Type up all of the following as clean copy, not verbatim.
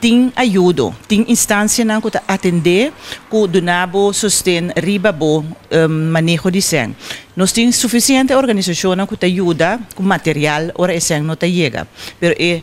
Tin ayudo, tin instansianan ku ta atendé ku duna bo sosten riba bo maneho di sèn. Nos tin sufisiente organisashonnan ku ta yuda ku material ora e sèn no ta yega, pero e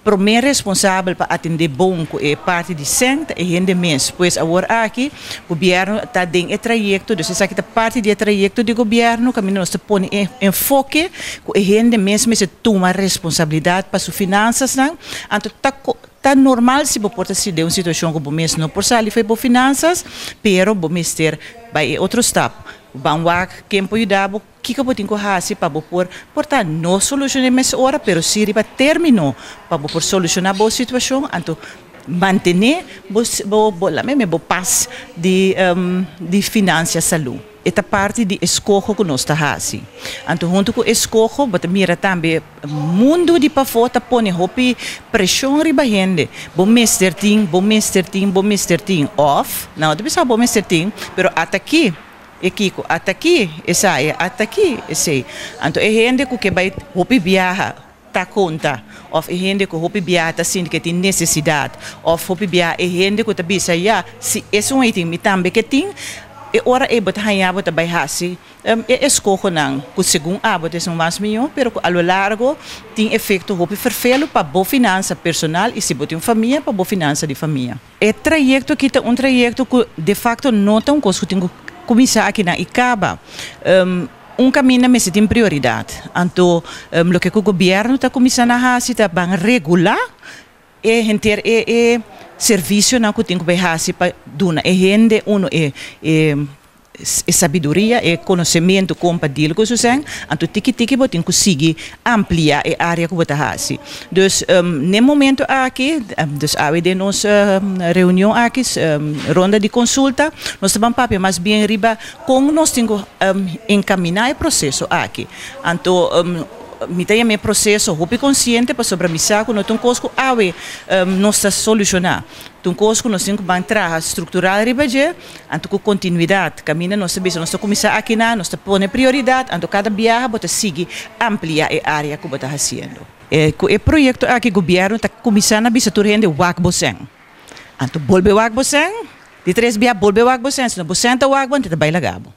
promé responsabel pa atendé bon ku e parti di sèn ta e hende mes. Pues awor aki gobièrnu ta den e trayekto, dus esaki ta parti di e trayekto di gobièrnu kaminda nos ta pone e enfoke ku e hende mes mester tuma responsabilidat pa su finansasnan. Anto ta ta normal si bo por ta si den un situashon ku bo mes no por sali for bo finansas, pero bo mester bai e otro stap. Ban wak ken por yuda bo, kiko bo tin ku hasi pa bo por por ta no solushoná mes ora, pero si riba término pa bo por solushoná bo situashon, anto mantené bo bo bo lame bo pas di di finansia salú. E ta parti di eskoho ku nos ta hasi. Anto huntu ku eskoho bo ta mira tambe mundu di pafó ta pone hopi preshon riba hende. Bo mester tin, bo mester tin, bo mester tin. Òf nan no ta bisa bo mester tin, pero ata aki e kiko, ata aki esaya, ata aki esei. Anto e hende ku ke bai hopi biaha ta konta, òf e hende ku hopi biaha ta sinti ku e tin nesesidat, òf hopi biaha e hende ku ta bisa ya, si esun ei tin, mi tambe ke tin, e ora ei bo ta haña bo ta bai hasi e eskohonan ku segun abo ta esun mas mihó, pero ku a lo largo tin efekto hopi ferfelu pa bo finansa personal i si bo tin un famia, pa bo finansa di famia. E trayekto aki ta un trayekto ku defakto no ta un kos ku tin ku kuminsá akinan i kaba. Un kaminda mester tin prioridat. Anto loke ku gobièrnu ta kuminsá na hasi ta ban regulá e henter e e servisionan ku tin ku bai hasi pa duna e hende uno e e e sabiduria, e konosementu kon pa deal ku su sèn. Anto tiki tiki bo tin ku sigui amplia e área ku bo ta hasi. Dus n'e momento aki, dus awe den nos reunion aki, ronda di konsulta, nos ta ban papia mas bien riba Kon nos tin ku enkaminá e proseso aki? Anto mi ta yama e proseso hopi konsiente pasobra mi sa ku no ta un kos ku awe nos ta solushoná. Ta un kos ku nos tin ku ban traha struktural riba dje, anto ku kontinuidat. Kaminda nos ta bisa nos ta kuminsá akinan, nos ta pone prioridat, anto kada biaha bo ta sigui amplia e área ku bo ta hasiendo. Ku e proyekto aki gobièrnu ta kuminsá na bisa tur hende wak bo sèn. Anto bolbe wak bo sèn, di tres bia bolbe wak bo sèn, si no bo sèn ta wak bo, anto ta bai laga bo.